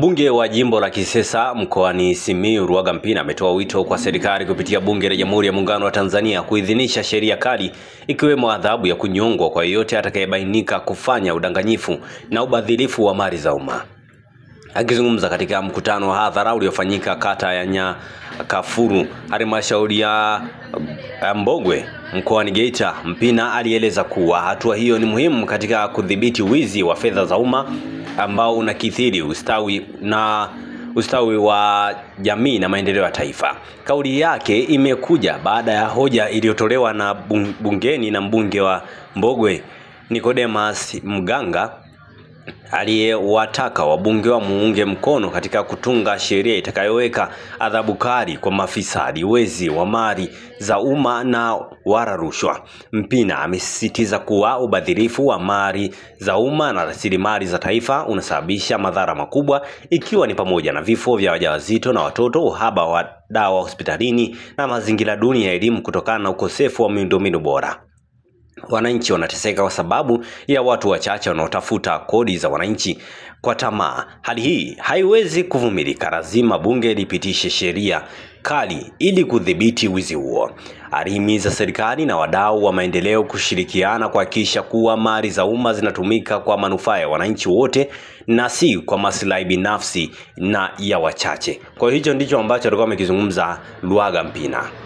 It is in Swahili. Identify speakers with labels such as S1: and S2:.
S1: Mbunge wa jimbo la Kisesa mkoani Simiyu Luhaga Mpina ametoa wito kwa serikali kupitia Bunge la Jamhuri ya Muungano wa Tanzania kuidhinisha sheria kali ikiwemo adhabu ya kunyongwa kwa yeyote atakayebainika kufanya udanganyifu na ubadhilifu wa mali za umma. Akizungumza katika mkutano wa hadhara uliofanyika kata ya Nyakafuru, halmashauri ya Mbogwe mkoani Geita, Mpina alieleza kuwa hatua hiyo ni muhimu katika kudhibiti wizi wa fedha za umma ambao unakithiri ustawi wa jamii na maendeleo ya taifa. Kauli yake imekuja baada ya hoja iliyotolewa na bungeni na mbunge wa Mbogwe Nicodemus Mganga aliyewataka wabunge wa muunge mkono katika kutunga sheria itakayoweka adhabu kali kwa mafisadi, wezi wa mali za umma na wala rushwa. Mpina amesisitiza kuwa ubadhirifu wa mali za umma na rasilimali za taifa unasababisha madhara makubwa, ikiwa ni pamoja na vifo vya wajawazito na watoto, uhaba wa dawa hospitalini na mazingira duni ya elimu kutokana na ukosefu wa miundombinu bora. Wananchi wanateseka kwa sababu ya watu wachache wanaotafuta kodi za wananchi kwa tamaa. Hali hii haiwezi kuvumilika, lazima bunge lipitishe sheria kali ili kudhibiti wizi huo. Alihimiza serikali na wadau wa maendeleo kushirikiana kuhakikisha kuwa mali za umma zinatumika kwa manufaa ya wananchi wote na si kwa maslahi binafsi na ya wachache. Kwa hiyo hicho ndicho ambacho alikuwa amekizungumza Luhaga Mpina.